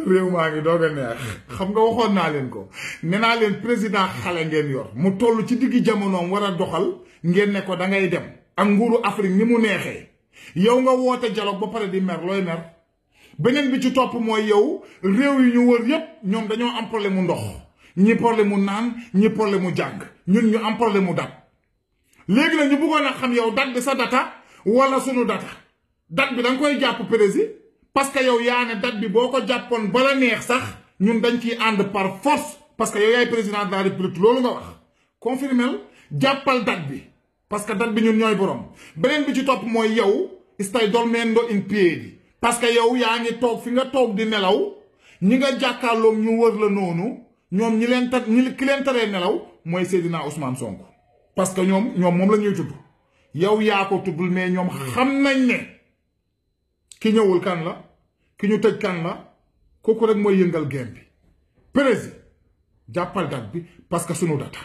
réew maa ngi doog a neex xam nga waxoon naa leen ko nee naa leen président xale ngeen yor mu toll ci diggi jamonoom war a doxal ngeen ne ko da ngay dem ak nguuru Afrique ni mu neexee yow nga woote dialogue ba pare di mer looy mer. beneen bi ci topp mooy yow réew yi ñu wër yépp ñoom dañoo am problème mu ndox ñi problème mu naan ñi problème mu jàng ñun ñu am problème mu dat léegi nag ñu bëggoon a xam yow dat bi sa data wala sunu data dat bi da nga koy jàpp président parce que yow yaa ne date bi boo ko jàppoon bala neex sax ñun dañ ciy ànd par force parce que yow yaay président de la république loolu nga wax confirmel jàppal date bi parce que date bi ñun ñooy borom beneen bi ci topp mooy yow stai dormendo in piedi parce que yow yaa ngi toog fi nga toog di nelaw ñi nga jàkkaarloog ñu wër la noonu ñoom ki leen taree nelaw mooy Seydina Ousmane Sonko parce que ñoom moom la ñuy tudd yow yaa ko tuddul mais ñoom xam nañ ne ki ñëwul kan la ki ñu tëj kan la kooku rek mooy yëngal game bi président jàppal date bi parce que sunu data